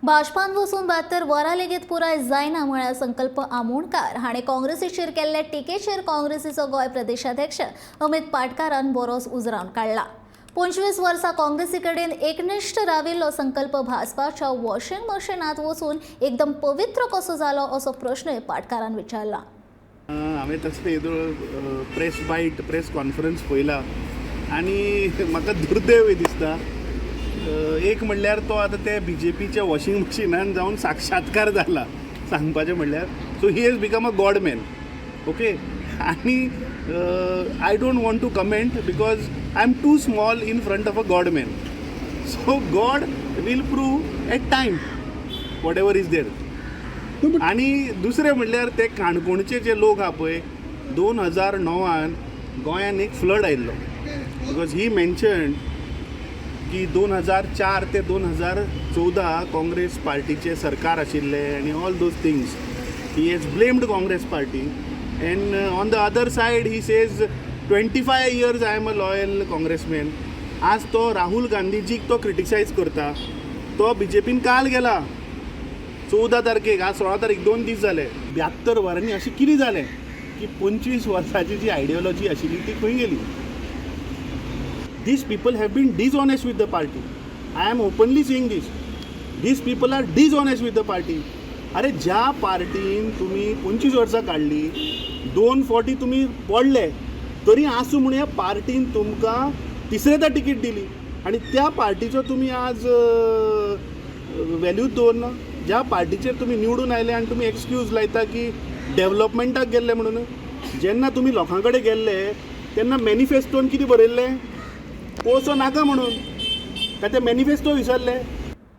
भाजपान वचून 72 वरां लेगीत पुराय जायना म्हळ्यार संकल्प आमोणकार हाणें काँग्रेसीचेर केल्ल्या टिकेचेर काँग्रेसीचो गोंय प्रदेशाध्यक्ष अमित पाटकारान बरोच उजरावन काडला. 25 वर्सां काँग्रेसी कडेन एकनिश्ठ राविल्लो संकल्प भाजपाच्या वॉशिंग मशिनांत वचून एकदम पवित्र कसो जालो, असो प्रश्नय पाटकारान विचारला. हांवें तसलें येदोळ प्रेस बायट, प्रेस कॉन्फरन्स पळयला आनी म्हाका दुर्दैव दिसता. एक म्हणल्यार तो आतां ते बीजेपीच्या वॉशिंग मशिनान जावन साक्षात्कार जाला सांगपाचें म्हणल्यार. So he has become a god man, okay? आनी I don't want to comment because I am too small in front of a god man. So God will prove at time whatever is there. आणि दुसरें म्हणल्यार ते काणकोणचे जे लोक आहा पळय, 2009न गोंयान एक फ्लड आयिल्लो, because he mention की 2004 ते 2014 काँग्रेस पार्टीचे सरकार आशिल्लें आनी all those things. He has blamed Congress party and on the other side he says, "25 years I am a loyal Congressman." आज तो राहुल गांधीजीक तो क्रिटिसायज करता. तो बीजेपीन काल गेला 14 तारखेक, आज 16 तारीख, 2 दीस जाले. 72 वरांनी अशें कितें जालें की 25 वर्सांची जी आयडियोलॉजी आशिल्ली ती खंय गेली? These people have been dishonest with the party. I am openly saying this. These people are dishonest with the party. अरे, ज्या पार्टीन तुमी 25 वर्सां काडली, दोन फावटी तुमी पडले तरी आसूं म्हूण ह्या पार्टीन तुमकां तिसरेदा तिकीट दिली आनी त्या पार्टीचो तुमी आज व्हॅल्यूच दवरना. ज्या पार्टीचेर तुमी निवडून आयले आनी तुमी एक्सक्यूज लायता की डेवलपमेंटाक गेल्ले म्हणून. जेन्ना तुमी लोकां कडेन गेल्ले तेन्ना मॅनिफेस्टोन कितें बरयल्लें? कोळसो नाका म्हणून. काय ते मॅनिफेस्टो विसरले?